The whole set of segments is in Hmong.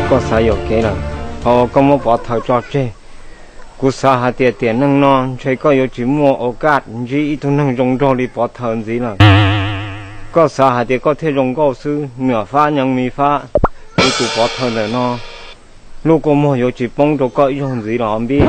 Koj xav yuam kev lawm, ho koj muab pov thawj tso tseg. Kuv xav hais tias tiam neej no ntshe koj yuav tsis muaj ua kaj ntsib ib tug neeg zoo nraug li pov thawj ntxiv lawm. Koj xav hais tias koj thiaj zoo nkauj xwb, nyuam fab nyeev mi fab, kuv tus pov thawj ntawm no lub kua muag yuav tsis poob rau koj ib zaug ntxiv los npib.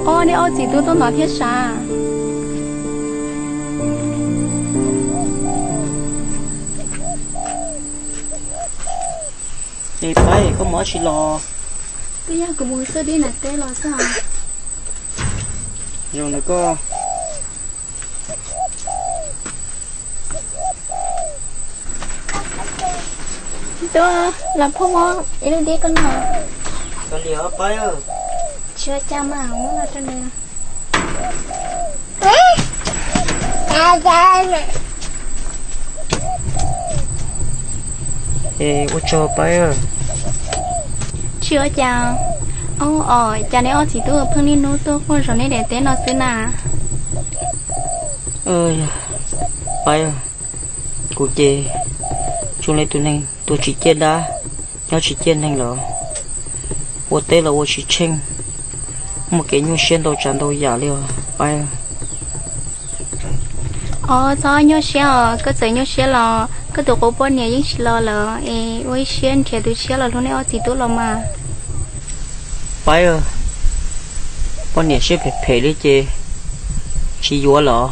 Ob, nej ob txiv tub tuaj ntawd thiab sav? Es Paib, koj mus dab tsi los? Twb yog kuv mus xwb, dib nram teb los xwb os. Zoo nws koj. Tub, los phoj mov ib lub dib koj noj. Kav liam Paib. Tsis ua cas mas, muab los rau nws. Es ua tsaug Paib. Tsis ua cas. Ub, os, cas nej ob txiv tub pheej niaj hnub tuaj quaj zom nej daim teb no xwb na? Paib, kuv ces zoo li tus neeg tuag tsis ciaj dab, nyob tsis ciaj neeg lawm. Ua teb los ua tsis tsheej, muaj kev nyuaj siab ntau tsav ntau yam li os Paib. Os, txhob nyuaj siab os, koj txawm nyuaj siab los koj tus qub poj niam yeej tsis los lawm es ua ib siab nrhiav tus tshiab los hlub nej ob txiv tub los mas. Paib, poj niam siab phem phem li ces tsis yuav lawm.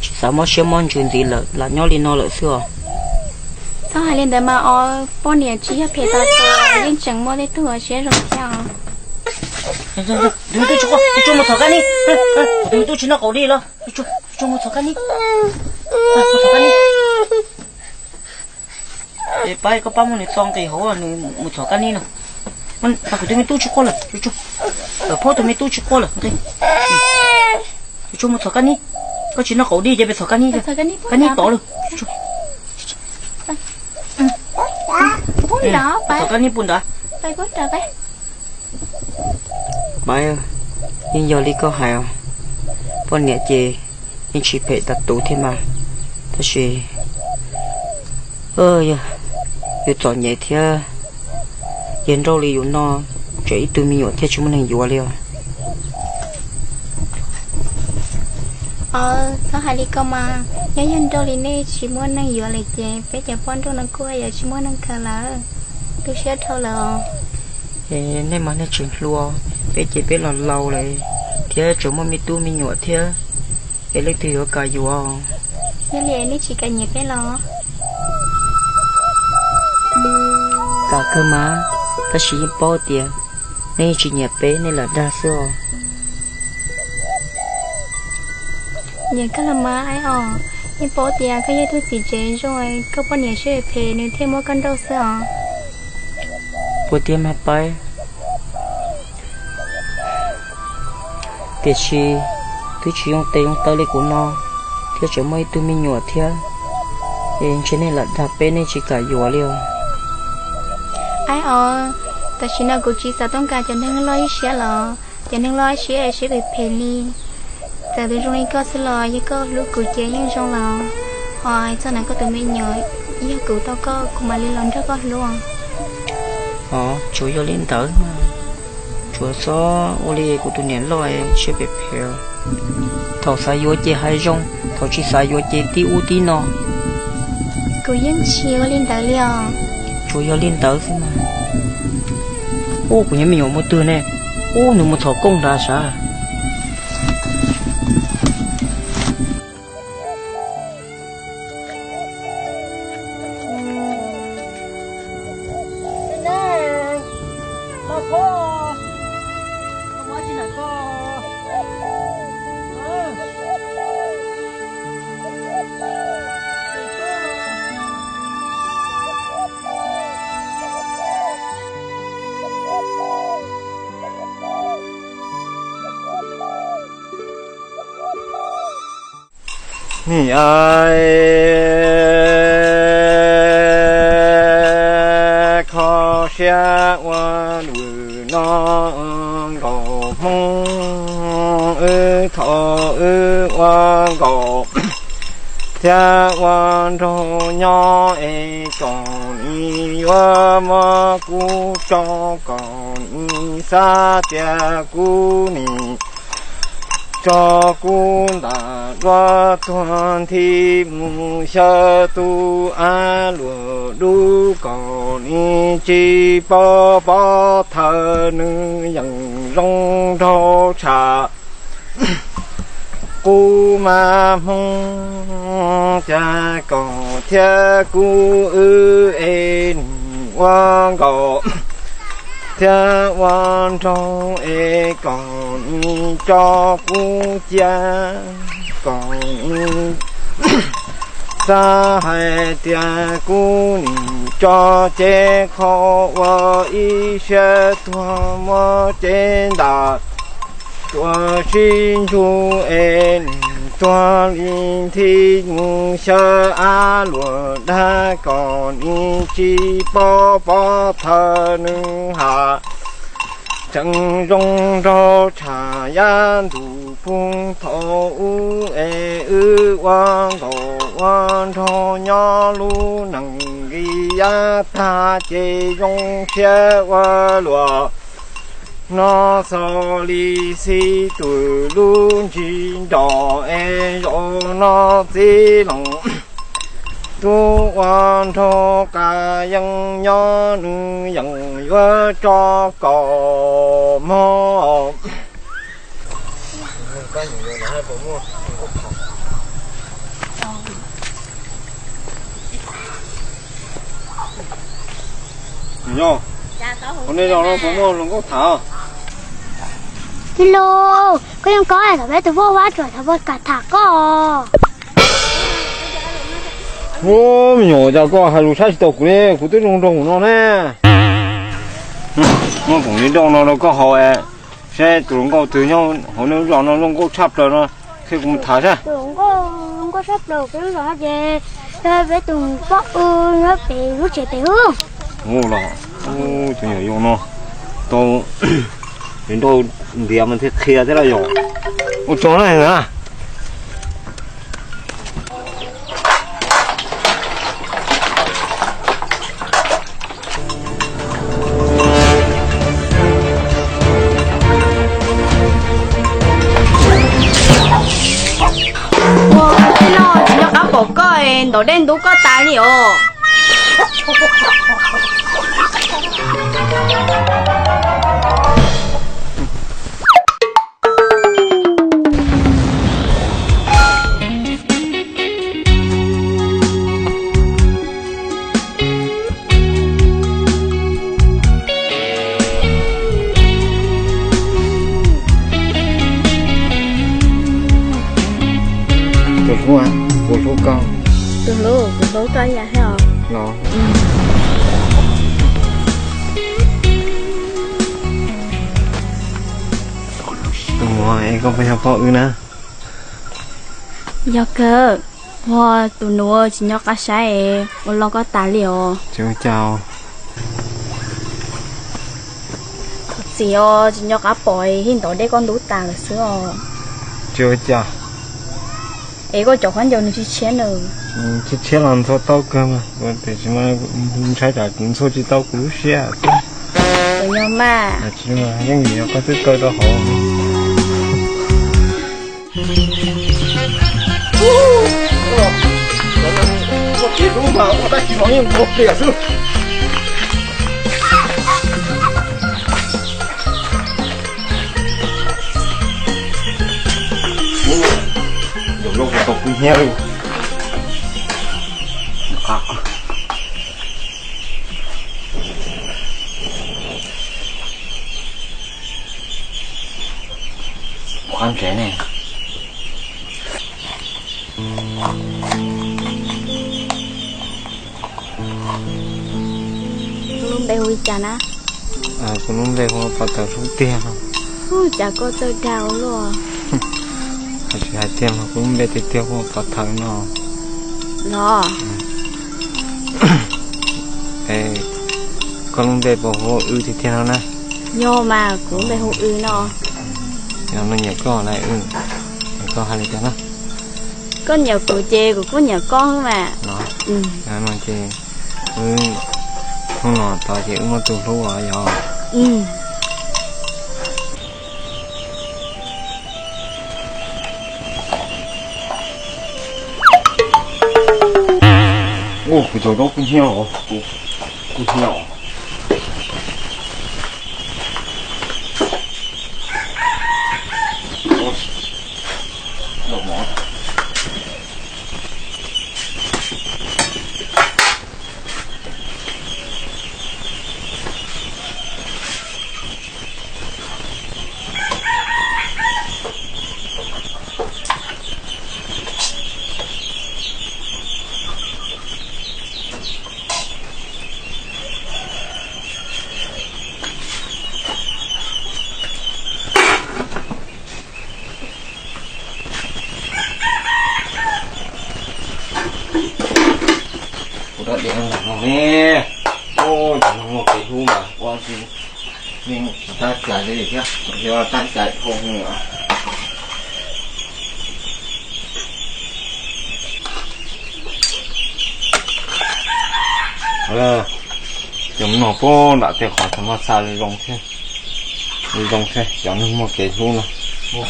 Tsis xav mob siab mob ntsws ntxiv lawm, lam nyob li no lawm xwb os. Txhob hais li ntawd mas os, poj niam tsis yog phem tas tus, yeej tseem muaj tej tug siab zoo thiab os. Tus me tub tsis quaj, tus tsuag mus txhom kab nib. Tus me tub tsis noj qaum dib los, tus tsuag mus txhom kab nib. Mus txhom kab nib. Es Paib, koj pab muab nws txo nqis hauv, nws mus txhom kab nib no. Kuv tus me tub tsis quaj lawm, tus tsuag, phob tus me tub tsis quaj lawm. Tus tsuag mus txhom kab nib. Koj tsis noj qaum dib ces peb txhom kab nib, kab nib tod lawm. Txhom kab nib pub nrad. Paib, yeej yog li koj hais os, poj niam ces yeej tsis phem tas tus thiab mas, tab sis yus txom nyem thiab, yawg nrauj li yus no, tseem ib tug me nyuam thiab tsis muaj neeg yuav li os. Os, txhob hais li ko mas, nyob yawg nrauj li nej tsis muaj neeg yuav lawm ces peb cov poj nrauj no kuj yuav tsis muaj neeg khaws lawm. Tu siab dhau lawm os. Nej mas nej tseem hluas, peb ces peb los laus lawm thiab tseem muaj me tub me nyuam thiab, es leej twg yuav kam yuav? Yog li nej tsis kam nyiam peb los? Kam kawg mas, tab sis yeej paub tias nej yeej tsis nyiam peb, nej lam dag xwb os. Nyiam koj los mas Aib Os, yeej paub tias koj yog ib tug txiv tsev zoo, koj poj niam siab phem phem nws thiaj muab koj nrauj xwb os. Puas tiag mas Paib? Tiam sis twb tsis zoo tes zoo taw li kuv no, thiab tseem muaj ib tug me nyuam thiab, es ntshe nej lam dag peb, nej tsis kam yuav li os. Aib Os, tam sim no kuv tsis xav tooj kas cov neeg loj ib siab los, cov neeg loj ib siab siab phem phem li. Txawm tus zoo li koj xwb los yog koj hlub kuv ces yeej zoo los, ho hais txog ntawm koj tus me nyuam, yog kuv tau koj kuv mam li los nrog koj hlub. Os, tsuas yog li ntawd mas, tsuas txhob ua li kuv tus niam loj siab phem phem. Thaum xav yuav ces hais zoo, thaum tsis xav yuav ces tib ub tib no. Kuv yeej tsis ua li ntawd li os. Tsuas yog li ntawd xwb mas. Ub, kuv nyuam me nyuam mus twg ne? Ub, nws mus txhom kooj nrad sav. Nim, kho siab ua lwm no nkaus Hmoob, wb thaum wb ua nkaus thiab ua nraug nyob es kom nws yuav muab kuv tso, kom nws xav tias kuv nim tso kuv ntam duab tuag nthi mus xyaw tus av luam dub, kom nws tsis paub pov thawj nws yeem zoo nraug tshaj kuv mas Hmoob. Cas kom thiab kuv wb es nim ua nkaus thiab ua nraug es kom nws tso kuv cia, kom nws xav hais tias kuv nim tso cev qhov uas ib siab tuag muab cev ntam tuaj sib ntsug es nim tuag li nthi mus xyaw av luam dag, kom nws tsis paub pov thawj nws has tseem zoo nraug tshaj yav ntuj puag thaum ub es wb ua nkaus ua nraug nyob lub neej nqi yav tag ces zoo siab ua luaj no xaus li xij tus lub ntsis nrog es zaum no txiv laus tub ua nraug qas yeej nyob nws yeem yuav tso kom mog. Yog, ua nej zos no puas muaj hluas nkauj tham? Tij laug, koj yeej koj thaum peb tus vaj vab tsuas thaum peb kam tham koj. Ub, me nyuam, cas koj hais lus saib tsis taus kuv li, kuv twb zoo nraug no ne. Muab koom li nraug no rau koj haus, saib tus hluas nkauj twg nyob hauv nej lub zos no zoo nkauj tshaj plaws no, qhia kuv mus tham saib. Tus hluas nkauj, hluas nkauj tshaj plaws peb lub zos no ces yog peb tus poj u nyob pem lub tsev pem ub. Ub los, tus nyuam yaus no tau nrauj ntiav mas thiaj qhia thiab los yog. Ua tso na. Ua tij laug, tsis nco qab pom koj, ntaus dej ntub koj tas li os. Ua, kuv hlub koj. Tus hlub, kuv hlub koj ib yam thiab os. Los. Tus muam, es koj puas yog pog wb na? Yog kawg, ua tus nus tsis nco qab saib es ua loj koj tas li os. Tsis ua cas. Txim os, tsis nco qab pom es hij ntov dej koj ntub tas lawm xwb os. Tsis ua cas. Es koj cov khaub ncaws nws tshiab tshiab na. Tshiab tshiab los ntxhua tau kawg mas, tiam sis mas ntshai tsam kuv ntxhua tsis tau kuv lub siab xwb. Puas yog mas? Tsis, yeej vim yog koj twb kaw rau hauv. Ua tib lub mas ua tab sis mas yeej ua pliam xwb. Ua, yog loj kuv tau pub hnyiab li. Qab ntsev ne. Koj lub npe hu li cas na? Kuv lub npe hu ua Pov Thawm xub tiag no. Ua cas koj txawj dag ua luaj. Hais tsis hais tiag mas kuv lub npe tiag tiag hu ua Pov Thawm no. Los. Es koj lub npe puas hu ua Wb tiag tiag no na? Yog mas, kuv lub npe hu Wb no. Yog no nyiam koj na Wb, koj hais li cas na? Koj nyiam kuv ces kuv kuj nyiam koj xwb mas. Los, no ces wb hnub no tod ces wb muaj tus hlub os yog. Ua kuv cov zaub kub hnyiab os, kub hnyiab os. Kuv dab diav no ne, ua cov neeg muaj kev hlub mas ua tsis, yeej tsis tab cai li thiab, yog tab cai dhau heev. Cov no puag nram tej qhov cov no xa zoo thiab, zoo thiab cov neeg muaj kev hlub no. Cov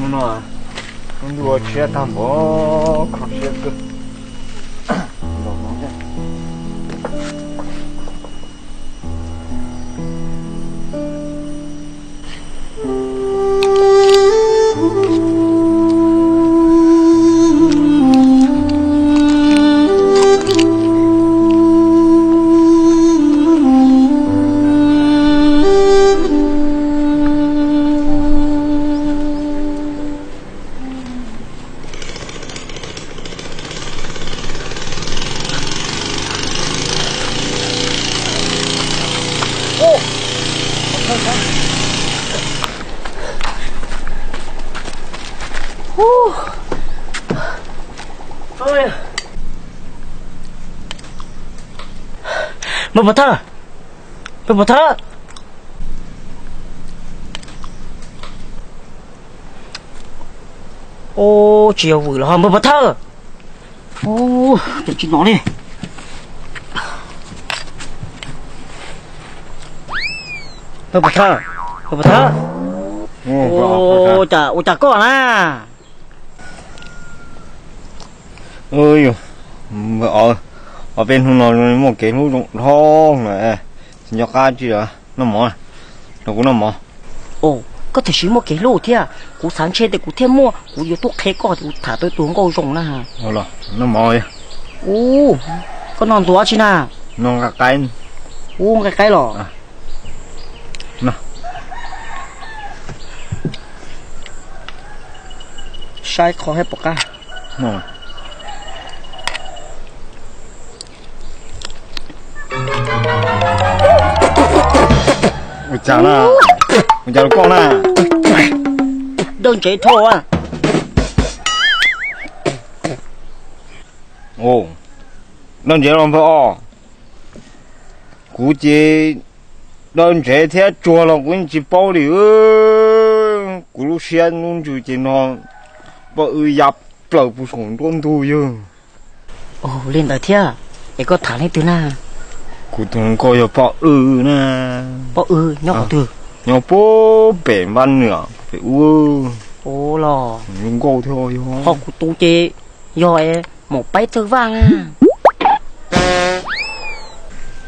no, lub ntuj ua tshiab tag npaum, kho siab kawg. Npawg Pov Thawj, npawg Pov Thawj. Ub, tsis yog vwm los ho npawg Pov Thawj. Ub, tsis hnov li. Npawg Pov Thawj, npawg Pov Thawj. Ua cas, ua cas koj na? Ob peb hnub no muaj kev hlub zoo dhau lawm, tsis nco qab tsi. Noj mov, nrog kuv noj mov. Koj tiam sis muaj kev hlub thiab, kuv xav ntshe tias kuv thiaj muaj, kuv yuav tuaj qhia koj tias kuv tham tau tus nkauj zoo na. Noj mov. Ub, koj noj ntua tsi na? No nqa qaib. Ub, nqa qaib los. Saib qhov hais pom qab. Ua cas na? Ua cas los koj na? Dawb ntsev dhau. Dawb ntsev los npawg os. Kuv ces dawb ntsev thiab tsuag los kuv yeej tsis paub li. Kuv lub siab lub ntsws ces no poj wb ya plaws puag saum nruab ntug yawg. Li ntawd thiab, es koj tham leej twg na? Kuv tus hluas nkauj yog poj wb na. Poj wb nyob qhov twg? Nyob puag pem Vaj Nwm pem ub. Ua los, nkauj thiab yog. Ho kuv tus ces yog Maum Paib Txawj Vaj na.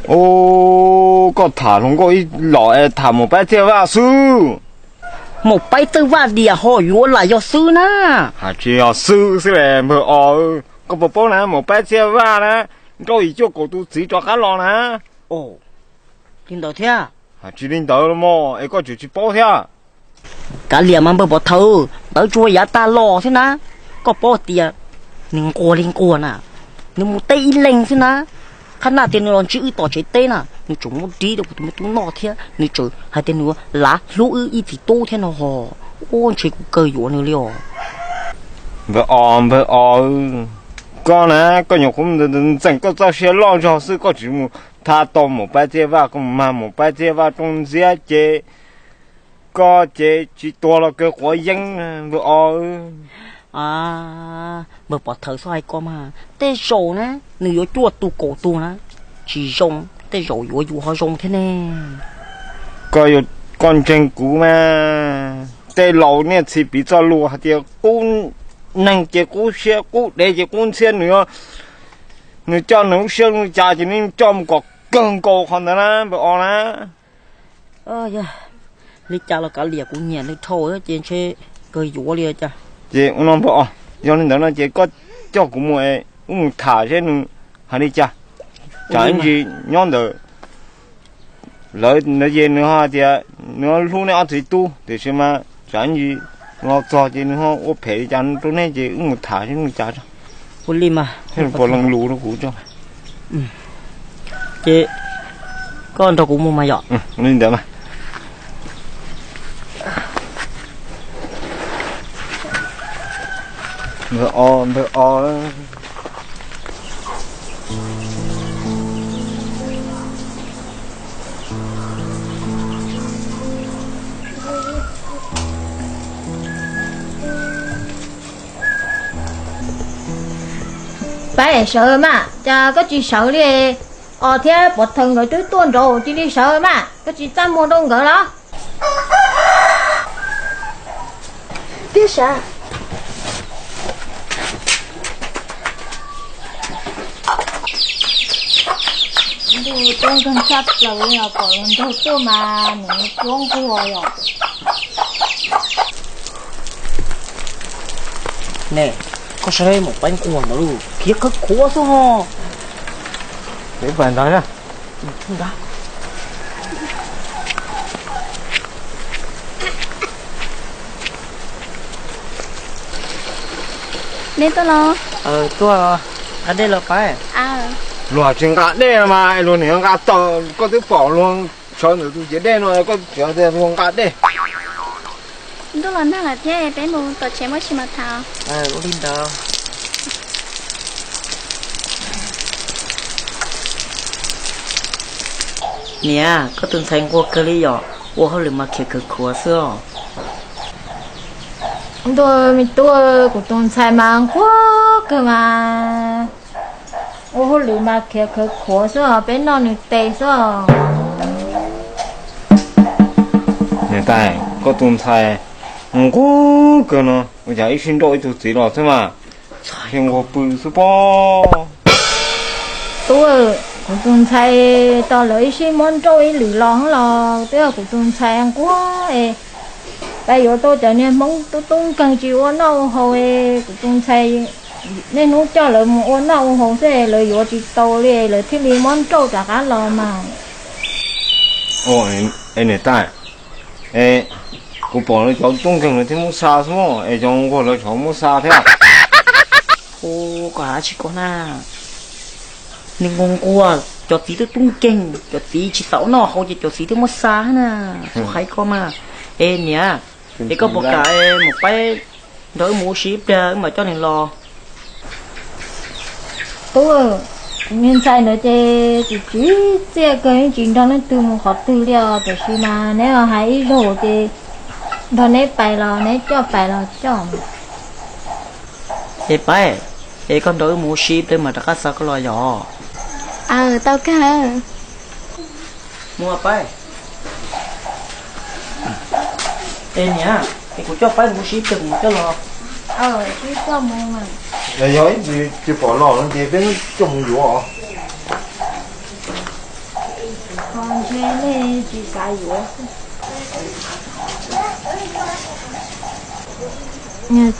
Ub, koj tham hluas nkauj ib los es tham Maum Paib Txawj Vaj xwb. Maum Paib Txawj Vaj diam ho yuav lam yog xwb na. Hais tsis yog xwb xwb le npawg os. Koj puas paub na, Maum Paib Txawj Vaj na, nrauj yim cuaj kaum tus txiv rov qab los na. Li ntawd thiab? Hais tsis li ntawd los mas es koj tseem tsis paub thiab. Kav liam mas npawg Pov Thawj, ntawd tsuas yav tag los xwb na. Koj paub tias nws nquag li nquag na, nws mus teb ib leeg xwb na. Qhab naj tias nws los ntsib wb tom tsev teb na, nws tseem muab dib rau kuv tus me tub noj thiab nws tseem hais tias nws lav hlub wb ib txiv tub thiab no ho. Ua ntshe kuv kawg yuav nws li os. Npawg os, npawg os, koj na, koj nyuam qhuav ntxeem koj txoj sia loj zog xwb, koj tsis mus thab tau Maum Paib Txawj Vaj, koj mus mag Maum Paib Txawj Vaj rooj ntxiab ces koj ces tsis tuag los kawg quav yeeb npawg os. Npawg Pov Thawj, txhob hais ko mas, tej zaum na nws yuav cuaj tug kaum tug na, tsis zoo, tej zaum yuav yus ho zoo thiab ne. Koj ntseeg kuv mas, tej laus niaj txhis piv txoj lus hais tias qub neeg ces qub siab, qub dev ces qub ntxhiab, nws coj nws lub siab lub ntsws ces nws coj mus kom kawg nkaus qhov ntawd na npawg os na. Yog li cas los kav liam, kuv nyiam nws dhau ces ntshe kawg yuav li cas. Ces ua no npawg os, yog li ntawd no ces koj coj kuv mus es wb mus tham seb nws hais li cas. Tsam ib ntsis nyob ntawm lawv ntawd ces nws ho hais tias nws hlub nej ob txiv tub, tiam sis mas tsam ib ntsis los txog ces nws ho ua phem li cas rau nej ces wb mus tham seb nws cas tso. Ua li mas, thiaj li puas leej lus rau kuv tso. Ces koj nrog kuv mus mas yom. Li ntawd mas. Npawg os, npawg os. Pab sawv mas, cas koj tsis sawv li? Os thiab Pov Thawj nkawd twb tuaj nraud, cia li sawv mas, koj tsis txaj muag rau nkawd los? Tiag sav. Ntuj tub nkeeg tshaj plaws li os, pom hluas nraug tuaj mas nws cuab nquag yom. Ne, koj saib Maum Paib Nquag ntawd lauj, khiav khawv khuav xwb ho. Peb pais ntawd na. Neb tuaj los? Tuaj, nqa dej los Paib. Luag tsis nqa dej mas luag niam nqa taws, koj twb pom luag sawv ntawm tus ciav dej no koj tseem tias luag nqa dej. Ntuj los nag lawm thiab, peb mus tom tsev muab tsis mas tham. Ua li ntawd. Niam, koj tus ntxhais nquag kawg li yom, ua hauj lwm mas khiav khawv khuav xwb os. Ntuj me tub, kuv tus ntxhais mas nquag kawg mas, ua hauj lwm mas khiav khawv khuav xwb os, peb noj nws tes xwb os. Niam tais, koj tus ntxhais nquag kawg no ua cas ib sij nrauj ib tug txiv los xwb mas, khiav nquag pw xwb pob. Tub, kuv tus ntxhais tau lawv ib sij muab nrauj ib lwm los los twb yog kuv tus ntxhais nquag es, pab yuav tau cov niag Hmoob tub tub nkeeg tsis ua noj ua haus es kuv tus ntxhais Niaj hnub coj lawv mus ua noj ua haus xwb, lawv yuav tsis tau li lawv thiaj li muab nrauj rov qab los mas. Es niam tais, es kuv pom lawv cov tub nkeeg lawv thiaj muab xa xwb, es cov nquag lawv tseem muab xa thiab. Hu, koj hais tsis koj na. Nws nquag nquag, cov txiv twb tub nkeeg, cov txiv tsis tau noj haus ces cov txiv thiaj muab xa na. Txhob hais koj mas. Es niam, es koj puas kam mus pab nrog wb mus ua si ib pliag wb mam coj nws los? Tub, kuv niag ntxhais ntawd ces tsis tsim txiaj kawg, yeej tsis nrog leej twg mus qhov twg li os. Tiam sis mas neb hais ib zaug ces nrog neb pais los neb coj pais los coj. Es Paib, es koj nrog wb mus ua si ib pliag mas rov qab xa koj los yom? Aw, tau kawg. Mus Paib. Es niam, es kuv coj Paib mus ua si ib pliag kuv mam coj los. Yog ib ntsis tsis pom los no ces peb coj mus yuav os.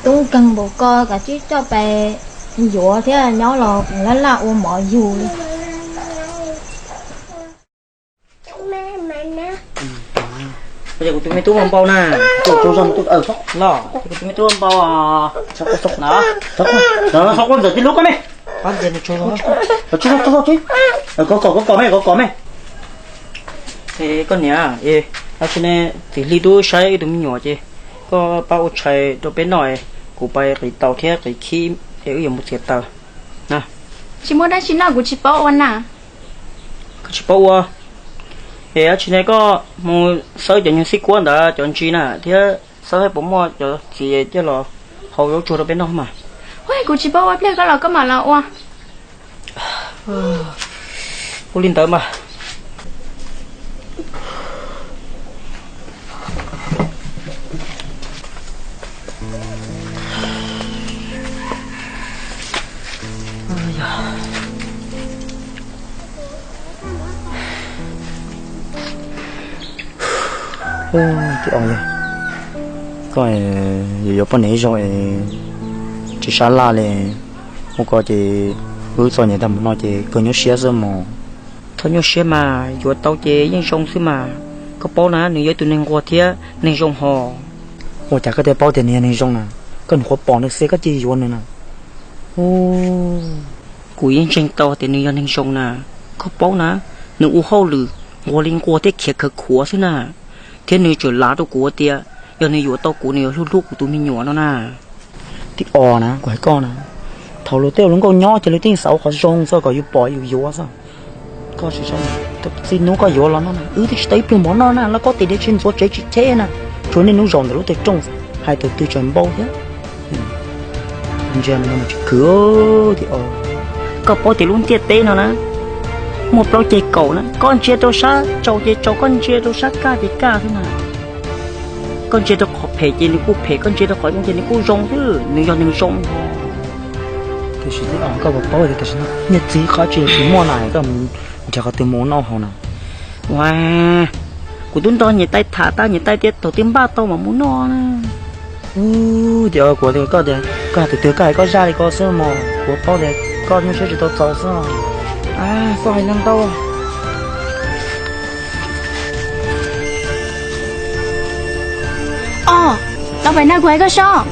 Tub nkeeg npaum ko kav tsij coj pais yuav thiab, nyob los laj laj ua mov yug li. Kuv tus me tub npau na. Los, kuv tus me tub npau. Txhob quaj ntxawm tij lub koj me. Koj kom, koj kom me, koj kom me. Koj niam, tam sim ne txiv Hli twb saib wb tus me nyuam ces koj pab ua tshais rau peb noj, kuv pais qiv taus thiab qiv khib es wb yuav mus txiav taws. Tsis muaj dab tsi noj kuv tsis paub ua na. Koj tsis paub ua? Es tam sim ne koj mus xawb cov nyuag xib kuab ntawd cov ntsis na thiab xawb saib puas muaj cov txiv coj los hau zaub tsuag rau peb noj mas. Kuv tsis paub ua, pliag koj los koj mam los ua. Ua li ntawd mas. Koj yuav poj niam ib zaug es tsis sab laj li. Ua ko ces wb txom nyem tag mus no ces kawg nyuaj siab xwb mog. Txhob nyuaj siab mas, yuav tau ces yeej zoo xwb mas. Koj paub na, nws yog ib tug neeg nquag thiab neeg zoo hos. Ua cas koj thiaj paub tias nws yog neeg zoo na? Koj nyuam qhuav pom nws xwb koj cia yuav nws na. Kuv yeej ntseeg tau tias nws yog neeg zoo na. Koj paub na, nws ua hauj lwm nquag li nquag thiab khiav khawv khuav xwb na. Thiab nws tseem lav rau kuv tias yog nws yuav tau kuv nws yuav hlub hlub kuv tus me nyuam no na. Tib o na, kuv hais koj na, thaum luag tej ua luag nkauj nyob ces luag tej xav ua qhov zoo xwb kom yus pom yus yuav xwb. Koj tsis, txij hnub koj yuav los no wb twb tsis tau ib pluag mov noj na, los koj tes diav tsis ntxuav tsev tsis cheb na, tsuas niaj hnub zaum ntawm lub teg rooj hais tus twg tseem npau thiab. Ntsia no tsis khwv. Koj paub tias lub ntiaj teb no na muaj plaub ceg kaum na, koj ntsia rau sab tsaus ces tsaus, koj ntsia rau sab kaj ces kaj xwb na. Koj ntsia rau qhov phem ces nws kuj phem, koj ntsia rau qhov zoo ces nws kuj zoo xwb, nws yog neeg zoo. Tiam sis koj puas paub tias tam sim no niag txiv qhov tsis tsis muaj na, koj mus nrhiav qhov twg mus ua noj haus na? Ua, kuv twb nrog niam tais tham tag, niam tais tias thaum twg npaj tau mam mus noj na. Ub, ces kuv tias koj tias koj hais tus twg koj hais koj zaj li ko xwb mog, kuv paub tias koj nyuaj siab tsis tau txaus xwb. Koj hais ntau ntau. Os, tau pais nag kuv hais koj sob.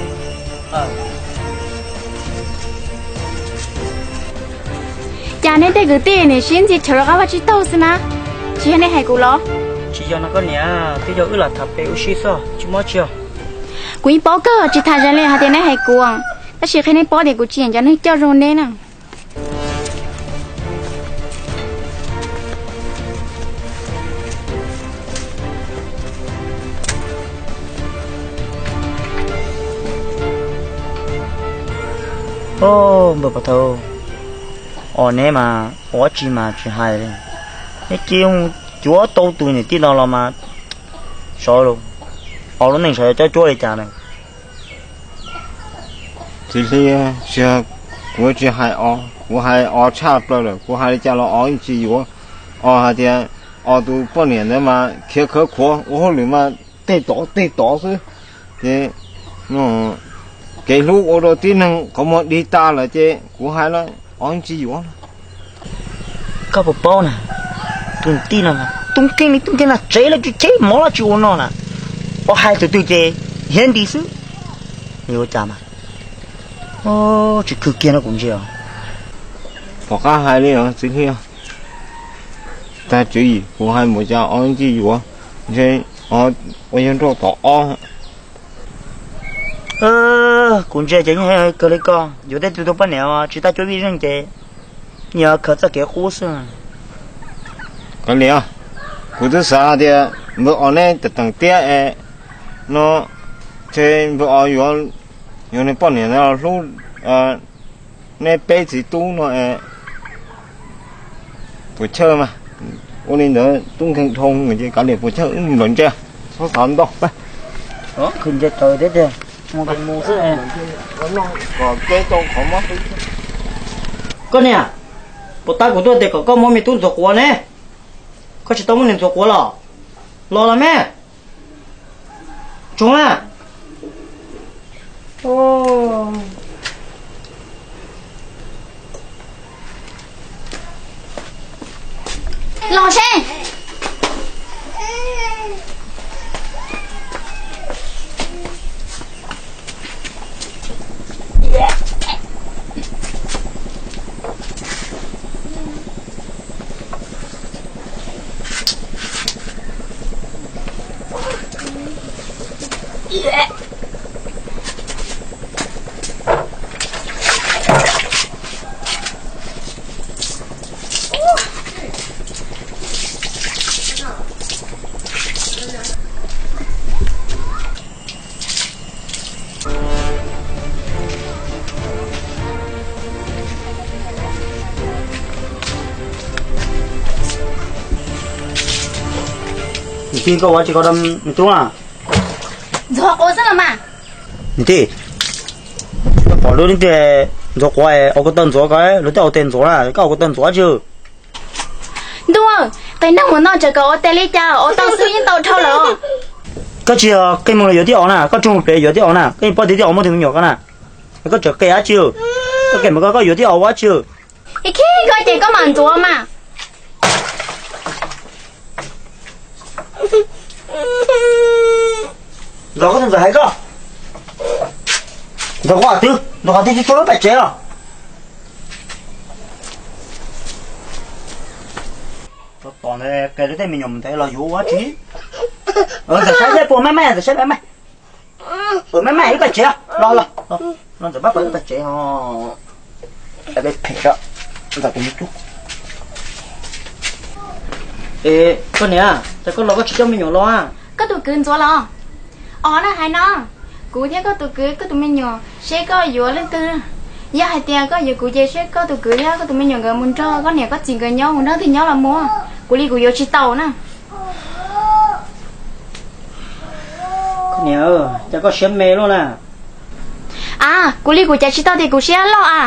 Cas nej tej kwv tij nim sib ntxi chaw rov qab vaj tsib taug xwb na, tsis yog nej hais kuv los? Tsis yog no koj niam, twb yog wb lam tham pem ua si xwb, tsis muaj tsi os. Kuv yeej paub kawg, tsis tham zas li hais tias nej hais kuv, tab sis qhia nej paub tias kuv tsis nyiam cov neeg coj zoo neb na. Os, npawg Pov Thawj, os neb mas ua tsi mas tsis hais li. Neb cia cuav tau tus niam tij no los mas, sov, os lub neej sov yog cob cuab li cas na? Txiv Hli, tsis, kuv tsis hais os, kuv hais os tshaj plaws lawm, kuv hais li cas los os yeej tsis yuav. Os hais tias os tus poj niam ntawd mas khiav khawv khuav, ua hauj lwm mas tej tod tej tod xwb. Ces kev hlub ua rau tib neeg qhov muag dig tas lawm ces kuv hais los ob tsis yuav. Koj puas paub na, tus tij no tub nkeeg li tub nkeeg no, tsev los tsis cheb, mov los tsis ua no na, ua hais tus twg ces hiav nti xwb. Yuav ua cas mas, tsis khwv kiag no kuv ntsia. Pom qab hais li os txiv Hli, tag tswv yim kuv hais mus cas ob tsis yuav, ntshe ua yog nrauj tom ob. Kuv ntsia ces yeej kawg li koj, yuav tej tug tus poj niam tsis tab cuab vij zeej ces yog khaws txoj kev qub xwb. Kav liam, kuv twb xav tias npawg os neb teem tiab es no, ntshe npawg os yuav, yuav nws poj niam hlub neb peb txiv tub no es puas chawj mas. Ua li ntawd tub nkeeg dhau ces kav liam puas chawj wb mus lawm ntsia, txhob xav ntau. Ntsia raws thiab tiag, mus mus xwb. Koj niam, puas tab kuv tuaj tias kom koj muab me tub ntxuav quav ne? Koj tsis tau muab nws ntxuav quav los? Los los me. Tsoov na. Los seb. Niam tij, koj ua tsi ko rau me tub na? Ntxuav quav xwb los mas. Niam tij, koj pom lub niag ntxuav quav es ua kuv tau ntxuav ko, luag tej ua tes ntxuav na, koj ua kuv tau ntxuav tsi? Ntuj, qias neeg mus no tseem kom ua tes li cas, ua tau xwb yeej tau dhau lawm. Koj tsis yog qi mus los yuav tib os na, koj tsuas mus pem yuav tib os na, koj yeej paub tias tib os muaj tus me nyuam ko na. Koj tseem qi dab tsi? Koj qi mas koj, koj yuav tib os ua dab tsi? Ib khib koj ces koj mam ntxuav mas. Los koj tus ntxawm hais koj. Ntxuav quav twg, ntxuav quav twg tsis tshua lub paj tsev os. Tos ntawd qia rau tej me nyuam mus ntawd los yuav ua dab tsi? Ntxawm saib seb puas maj maj, ntxawm saib maj maj. Puas maj maj ib paj tsev los los. No ntxawm pab pawv ib paj tsev os. Phem, ntxawm tus me tub. Es koj niam, cas koj los koj tsis coj me nyuam los? Koj tus kwv ntxuav los? Os, na hais no, kuv thiab koj tus kwv, koj tus me nyuam seb koj yuav leej twg. Yog hais tias koj yuav kuv ces seb koj tus kwv thiab koj tus me nyuam nkawd mus nrog koj niam koj txiv nkawd nyob, mus nrog twg nyob los mus, kuv li kuv yuav tsis tau na. Koj niam, cas koj siab me luaj na. A, kuv li kuv cav tsis tau tias kuv siab loj a.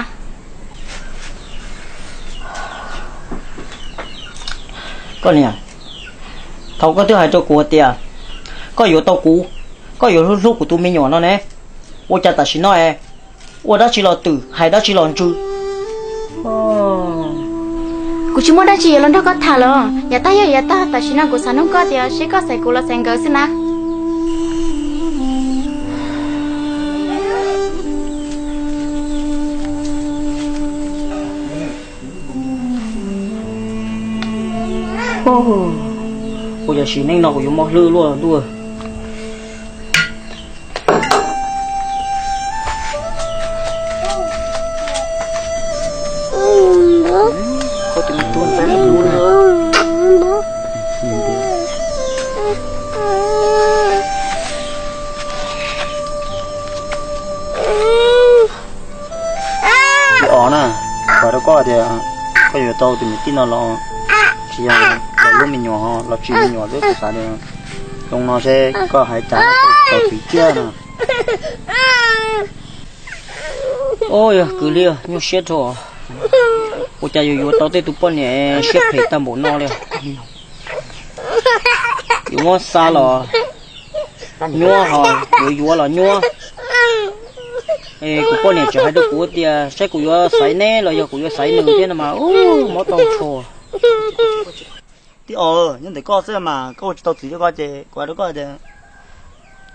Koj niam, thaum koj twb hais rau kuv hais tias koj yuav tau kuv, koj yuav hlub hlub kuv tus me nyuam no ne, ua cas tam sim no es ua dab tsi los twm, hais dab tsi los ntsws. Kuv tsis muaj dab tsi yuav los nrog koj tham lawm. Yav tag yog yav tag, tam sim no kuv xav nug koj tias seb koj xaiv kuv los xaiv nkawd xwb na. Ua cas sim neej no kuv yuav mob hlwb luaj ntuj. Tib os na, kuv hais rau koj tias koj yuav tau tus niam tij no los tsis yog los hlub me nyuam los tsis me nyuam xwb, kuv xav tias zoo no seb koj hais cas tau txiv ciaj no. Ua yog kwv li nyuaj siab rau, ua cas yuav yuav tau tej tus poj niam siab phem tag npaum no li. Yuav muab xa los nyuaj, ho yuav yuav los nyuaj. Kuv poj niam tseem hais rau kuv tias saib kuv yuav xaiv neb los yog kuv yuav xaiv nws thiab no mas, mob tau tshua. Tij Os, nyob ntawm koj xwb mas koj ua tsis tau txiv rau koj ces kuv hais rau koj tias,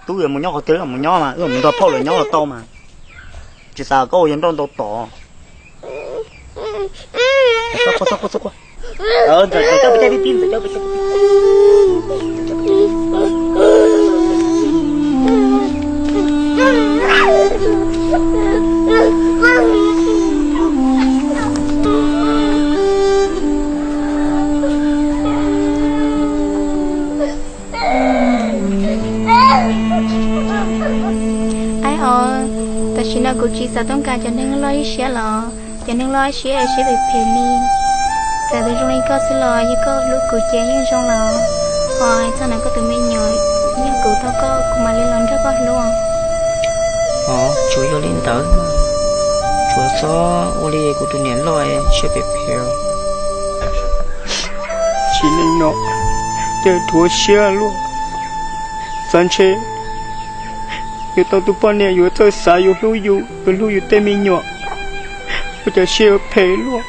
tub yuav mus nyob qhov twg los mus nyob mas, wb mus nrog phauj lawv nyob los tau mas. Tsis xav koj ua yawg nrauj ntau tod. Aib os, tam sim no kuv tsis xav toob kas cov neeg loj ib siab los, cov neeg loj ib siab siab phem phem li. Txawm tus zoo li koj xwb los yog koj hlub kuv ces yeej zoo los. Ho txog ntawm koj tus me nyuam, yog kuv tau koj kuv mam li los nrog koj hlub. Os, tsuas yog li ntawd, tsuas txhob ua li kuv tus niam loj siab phem phem. Tsis li no, ces rhuav siab luaj. Xav ntshe yuav tau tus poj niam yuav txawj xav yuav hlub yus, yuav hlub yus tej me nyuam, ua cas siab yuav phem luaj.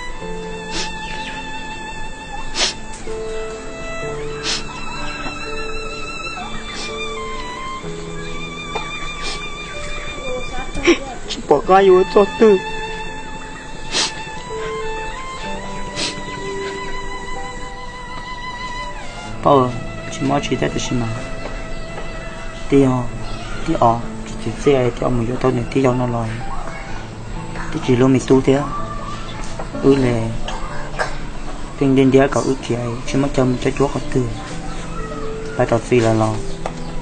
Tsis pom qab yuav ua txoj twg. Pab, tsis mob tsis thiab tab sis mas tij, tij Os tsis txim txiaj thiab, mus yuav tau niam tij yau no los twb tsis hlub me tub thiab. Wb li pheej ntiab ntiab kom wb khiav tsis muaj chaw mus tsa cuab qhov twg. Pab rau txiv lawv los,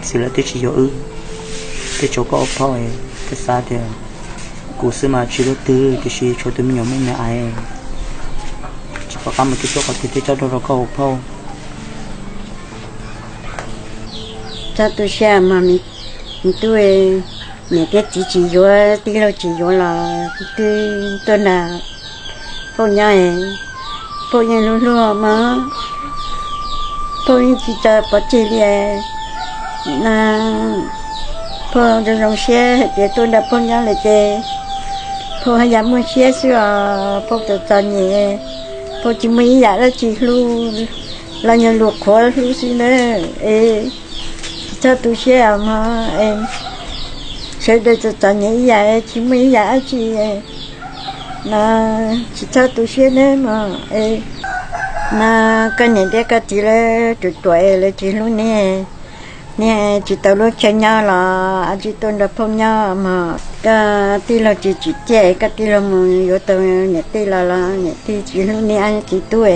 txiv lawv twb tsis yuav wb, twb tsuas koj ua phauj. Twb xav tias kuv xwb mas tsis luaj twg, tiam sis tshuav tus me nyuam me me ais, tsis pom qab mus tsa cuab qhov twg thiaj tso rau rau koj ua phauj. Txhob tu siab mas, me tub, niam thiab txiv tsis yuav, tij laug tsis yuav los twb tuaj nrog phauj nyob. Phauj yeej hlub hlub mog, phauj yeej tsis tso pov tseg li. Phauj zoo zoo siab hais tias tuaj nrog phauj nyob lawm ces phauj haj yam muaj siab xwb os. Phauj txom txom nyem, phauj tsis muaj ib yam dab tsi hlub, los yog luag qhuav hlub xwb na. Es tsis txhob tu siab mog, sawv daws txom txom nyem ib yam, tsis muaj ib yam dab tsi. No tsis txhob tu siab nawb mog. No koj niam thiab koj txiv lawv ruam ruam es lawv tsis hlub neb, neb tsis tau lub chaw nyob los ab tsi tuaj nrog phauj nyob mog. Koj tij laug tsis tsim txiaj, koj tij laug mus yuav tau niam tij los los niam tij tsis hlub neb ab txiv tub,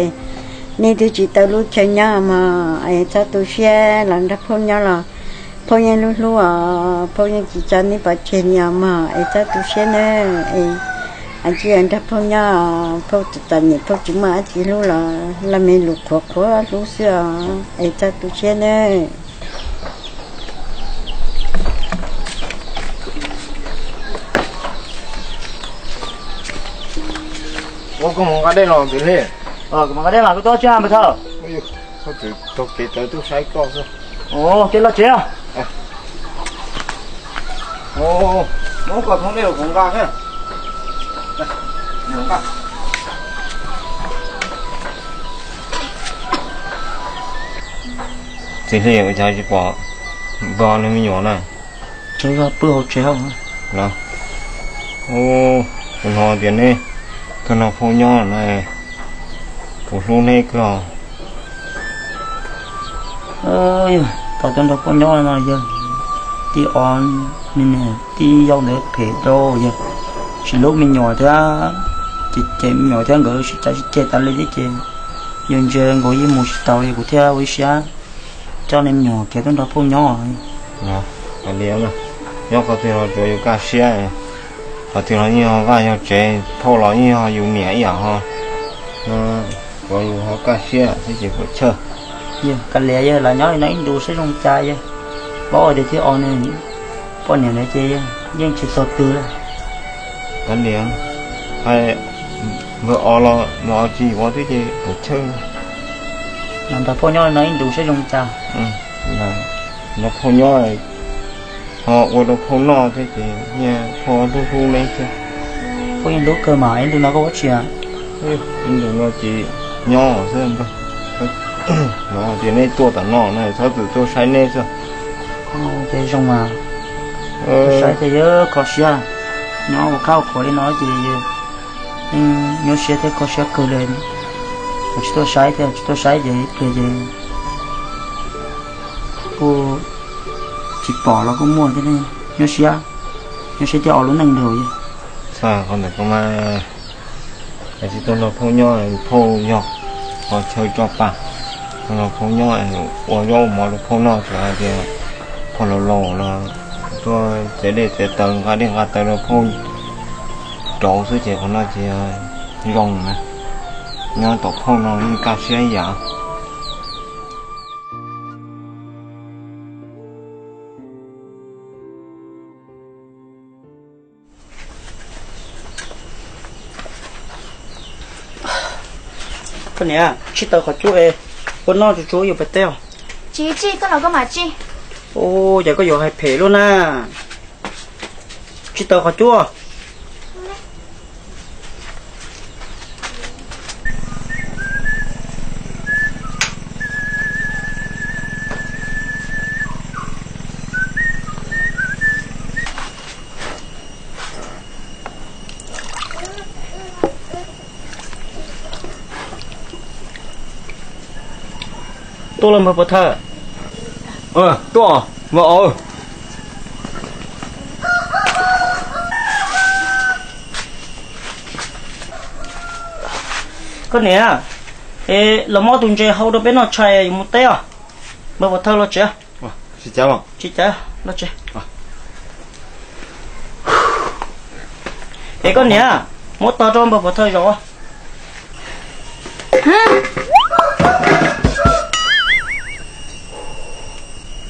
neb twb tsis tau lub chaw nyob mog. Es txhob tu siab los nrog phauj nyob los phauj yeej hlub hlub os, phauj yeej tsis tso neb pov tseg li os mog. Es txhob tu siab nawb, es ab tsi nrog phauj nyob, phauj txom txom nyem phauj tsis muaj ab tsi hlub los laj me lus qhuav qhuav hlub xwb os. Es txhob tu siab nawb. Ua koj mus nqa dej los Ntxwg Hli. Kuv mus nqa dej mas koj tuaj tsis npawg Thawj? Tau kev tawv tuaj saib koj xwb. Ces los tsev. Muab koj thoob dej los kuv nqa. Ntxwg Hli, ua cas tsis pom npawg Os nws me nyuam na? Tsev, pw hauv tsev. Kuv hnov tias neb tuaj nrog phauj nyob na, kuv hlub neb kawg. Yog tau tuaj nrog phauj nyob no yog tij Os, nws niam tij yau ntawd phem rau yog tsis hlub me nyuam thiab, ces cem me nyuam thiab nkawd sib cav sib ceg tas li thiab ces yog ntsia nkaus yeej mus tsis tau li, kuv thiaj ua ib siab coj nej me nyuam khiav tuaj nrog phauj nyob. Nyob qhov twg los tsuav yus kaj siab, qhov twg los yeej yog vaj yog tsev, phauj los yeej yog yus niam ib yam ho. Tsuav yus ho kaj siab thiab ces puas chawj. Yog kav liam, yog lam nyob li no ib ntus saib zoo cas yog. Paub tias tij Os nws poj niam ntawd ces yeej tsis txog twg li. Kav liam, npawg Os los npawg Os tsis yuav thiab ces puas chawj. Los nrog phauj nyob li no ib ntus saib zoo cas. Nrog phauj nyob, ho Ua rau phauj noj thiab ces niaj phauj hlub hlub neb thiab. Phauj yeej hlub kawg mas, ib ntu no koj ua tsi? Ib ntu no ces nyob xwb. No ces neb tuaj tom no na, txhob txwm tuaj saib neb xwb. Ces zoo mas, tuaj saib ces yuav kho siab, nyob ua khab ua khuav li no ces nyuaj siab thiab kho siab kawg li. Tsis tuaj saib thiab, tsis tuaj saib ces ib pliag ces kuj tsis pom los kuj muaj thiab, nyuaj siab, nyuaj siab thiab ua lub neej nrog. Txog qhov ntawd koj mas, tsis tuaj nrog phauj nyob, phauj yog qhov chaw tso pa, tuaj nrog phauj nyob, ua zaub ua mov rau phauj noj, tsuas hais tias phauj laus laus los tuaj txiav dej txiav taws, nqa dej nqa taws rau phauj rauv xwb ces qhov no ces zoo na. Nyob tom phauj no yeej kaj siab ib yam. Koj niam, tsij taws qhov cub es ua noj tsuav tsuav yuav pem teb os. Tsis tsij, koj los koj mam tsij. Ua cas koj yuav hais phem luaj na. Tsij taws qhov cub. Tuaj los npawg pov thawj. Tuaj, npawg os. Koj niam, es los muab tus ntses hau rau peb noj tshais yuav mus teb os. Npawg pov thawj los tsev. Tsis cav los tsev. Es koj niam, muab tog rau npawg pov thawj zaum.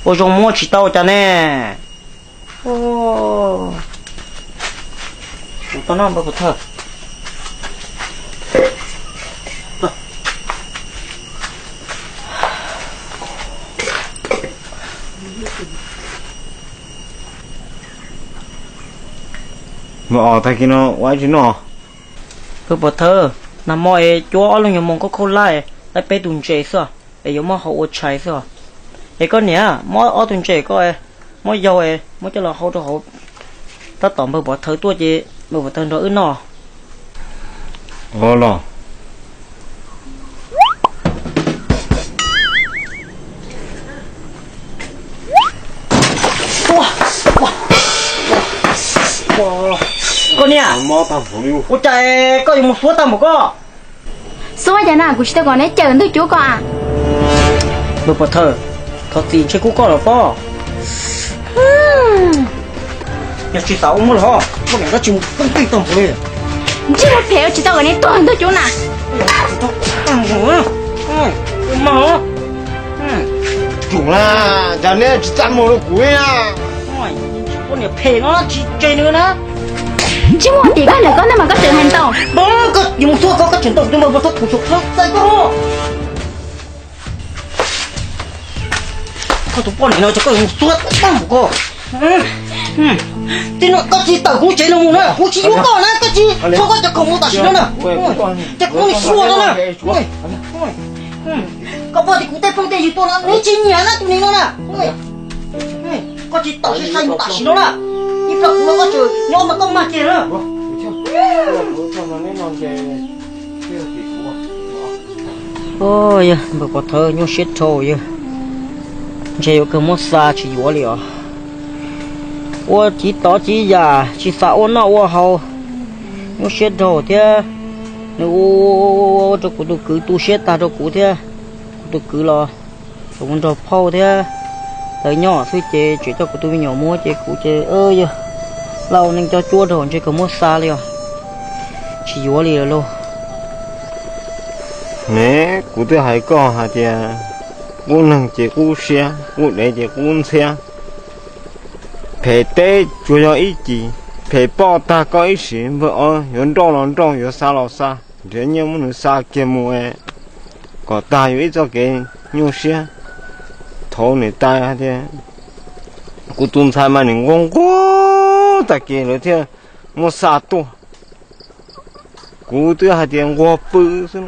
Ua zoo muab tsis tau cas ne. Tus toj no npawg pov thawj. Npawg os, tag kis no ua dab tsi noj? Npawg pov thawj, nag hmo es cuab ob lub nyuag moos khaub khaub hlab, laib peb tus ntses xwb, es yuav muab hau ua tshais xwb os. Es koj niam, muab ob tug ntses koj muab yau, muab coj los hau rau hauv, tab tom npawg pov thawj tuaj ces npawg pov thawj nrog wb noj. Ua los. Koj niam, ua cas koj yuav mus xuab tag npaum koj? Xuab cas na, kuv tsis tau kom neb cawm ntug cuab ko a. Npawg pov thawj, thov txim ntshe kuv koj los pob. Yog tsis xav ua muab los, muab niam koj tsis mus poob pij tag npaum li. Ntsej muag phem, tsis tau kom neb tuag ntug cuab na. Tag npaum, mas, cas neb tsis txaj muag rau kuv li na. Koj niam phem no tsis tseg nws na. Ntsej muag tim koj ntawm koj ntag mas koj tseem hais ntau. Koj yuav mus xuab koj, koj tseem ntaus tus npawg pov thawj tus txhua txhua txaij koj. Koj tus poj niam no ces koj yuav mus xuab tag npaum koj. Tib no koj tsis tawm kuv tsev no mus na, kuv tsis yuav koj na, koj tsis tso koj cov khoom mus tam sim no na. Ces kuv muab nws xuas no na. Koj pom tias kuv tej phooj tej ywg tuaj no neb tsis nyiam na tus niag no na. Koj tsis tawm sai sai mus tam sim no na. Ib pliag kuv no koj tseem nyob mas koj mag kiag na. Yog npawg pov thawj nyuaj siab dhau, yog ntshe yuav kawg muab xa tsis yuav li os. Ua tsis tov tsis yam, tsis xav ua noj ua haus, nyuaj siab dhau thiab. Nws ua rau kuv tus kwv tu siab tag rau kuv thiab. Kuv tus kwv los tseem mus nrog phauj thiab lawv nyob xwb ces tseem coj kuv tus me nyuam mus ces kuv ces yog laj ua neej coj cuab dhau ntshe kawg muab xa li os. Tsis yuav li lawm lauj. Ne, kuv twb hais koj hais tias qub neeg ces qub siab, qub dev ces qub ntxhiab. Phem teb tsuas yog ib cim, phem poj tag koj ib sim, npawg os, yuav nrauj los nrauj, yuav xa los xa, nrhiav nyiaj muab nws xa kiag mus es kom tag yus ib txoj kev nyuaj siab. Thaum niam tais hais tias Kuv tus ntxhais mas nws nquag nquag tag kev lawv thiaj muab xa tuaj. Kuv twb hais tias nquag pw xwb,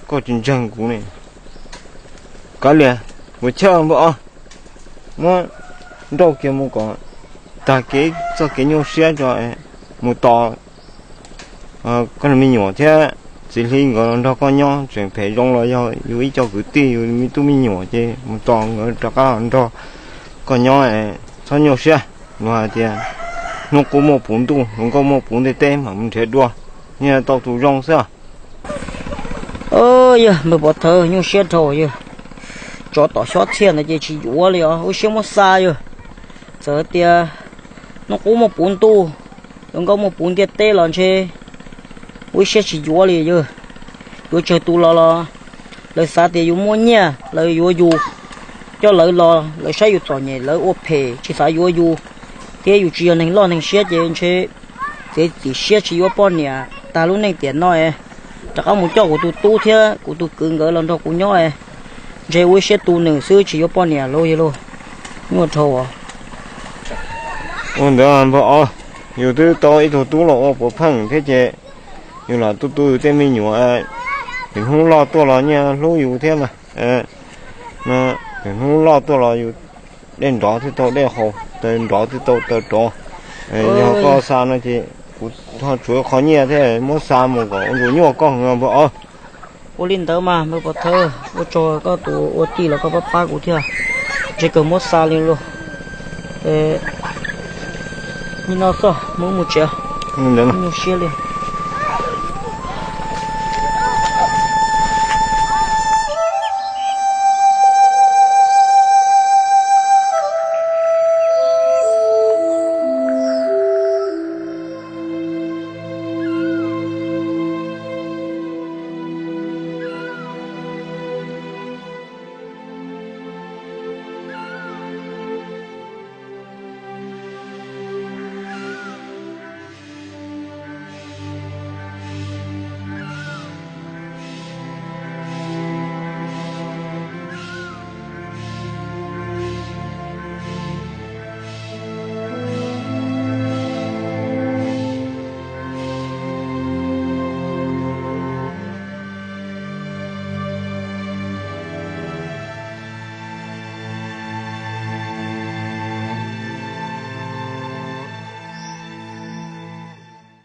koj tsis ntseeg kuv ne. Kav liam, kuv chawj npawg Ob, muab nrauj kiag mus kom tag kev txoj kev nyuaj siab tso, mus tos koj me nyuam thiab txiv hli nkawd los nrog koj nyob. Tseem phem zoo los yog yus ib co kwv tij, yus me tub me nyuam, ces mus tos nkawd rov qab los nrog koj nyob, txhob nyuaj siab. Luag hais tias hnub qub muaj puv ntuj, hluas nkauj muaj puv ntiaj teb, mam mus nrhiav dua, yeej tau tus zoo xwb. Yog npawg Pov Thawj, nyuaj siab dhau yawg. Tsov tom xyob txhiaj ntawd ces tsis yuav li os, ua siab muab xa yawg. Txawm tias hnub qub muaj puv ntuj, hluas nkauj muaj puv ntiaj teb los ntshe ua ib siab tsis yuav li yawg. Yuav tsawg tus los los lawv xav tias yus muaj nyiaj lawv yuav yus, coj lawv los lawv saib yus txom nyem lawv ua phem tsis xav yuav yus, thiab yus tsis yog neeg loj neeg siab ces ntshe txiav txim siab tsis yuav poj niam tag lub neej tiam no es rov qab mus coj kuv tus tub thiab kuv tus kwv nkawd los nrog kuv nyob es ntshe ua ib siab tu nws xwb tsis yuav poj niam lauj yawg lauj. Nyuaj dhau. Ua ntawd npawg Ob, yus twb tau ib tug tub los ua puav pheej thiab ces yus lam tu tu yus tej me nyuam, lwm hnub loj tuaj los nyiaj hlub yus thiab mas. Lwm hnub loj tuaj los yus dej nrov thiaj tau dej haus, taw nrov thiaj tau taw rov. Yog koj xa no ces kuv ho tshuav qhov nyiaj thiab, muab xa mus kom ua nyuaj koj heev npawg Ob. Ua li ntawd mas npawg Pov Thawj, ua tsaug koj tus ua tij los koj pab pab kuv thiab, ntshe kawg muab xa li lauj. Nim no xwb, mus mus tsev, nyuaj siab li.